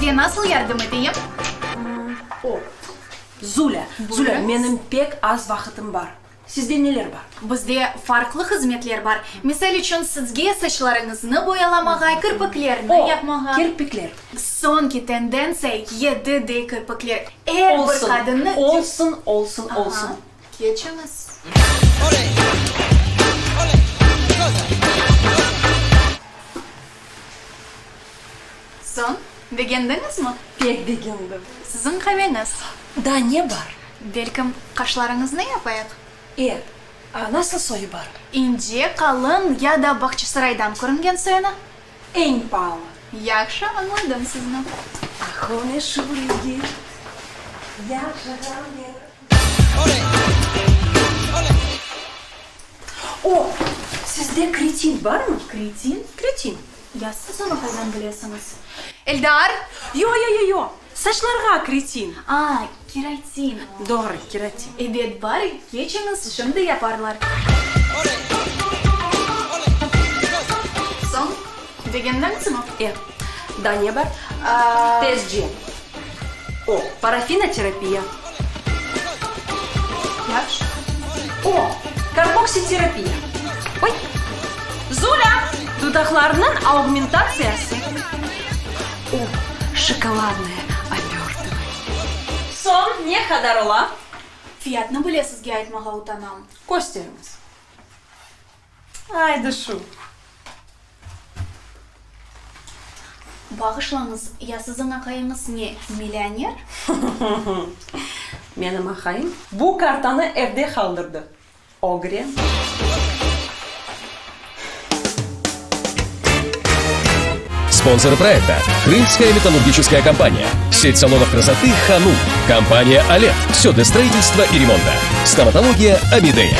Sizge nasıl yardım eteyim? O, Zulâ, Zulâ, menim pek az vaqıtım bar. Sizde neler bar? Bizde farqlı hızmetler bar. Misal içün, sizge saçlarıñıznı boyalamağa, kirpiklerni yapmağa. O, kirpikler. Soñki tendentsiya, 7D kirpikler. Er bir qadınnı. Olsun, olsun, olsun. Aha, keçiñiz. Soñ, begendiñizmi? Pek begendim. Siziñ qaveñiz. Daa ne bar? Belkim, qaşlarıñıznı yapayıq? E, a nasıl soyu bar? İnce, qalın ya da Bağçasaraydan körüngen soyunı? Eñ paalı. Yahşı, añladım sizni. Ah, o meşur yigit, yaşağan yeri. O, sizde kretin barmı? Kretin? Kretin. Ya siz onı qaydan bilesiñiz? Eldar! Yo, yo, yo, yo, saçlarğa kretin. A, keratin. Doğru, keratin. Ebet, bar, keçiñiz, şimdi yaparlar. Soñ, begendiñizmi? E, daa ne bar? Tezce. O, parafinoterapiya. Yahşı. O, karboksiterapiya. Oy! Zulâ! Dudaqlarnıñ augmentatsiyası. O, şokoladnoye obörtıvaniye. Soñ ne qadar ola? Fiyatnı bile sizge aytmağa utanam. Kösteriñiz. Aydı şu. Bağışlañız, ya siziñ aqayıñız ne, millioner? Menim aqayım bu kartanı evde qaldırdı. Ögren. Спонсоры проекта Крымская металлургическая компания, сеть салонов красоты Ханум, компания Олег, все для строительства и ремонта, стоматология Амидея.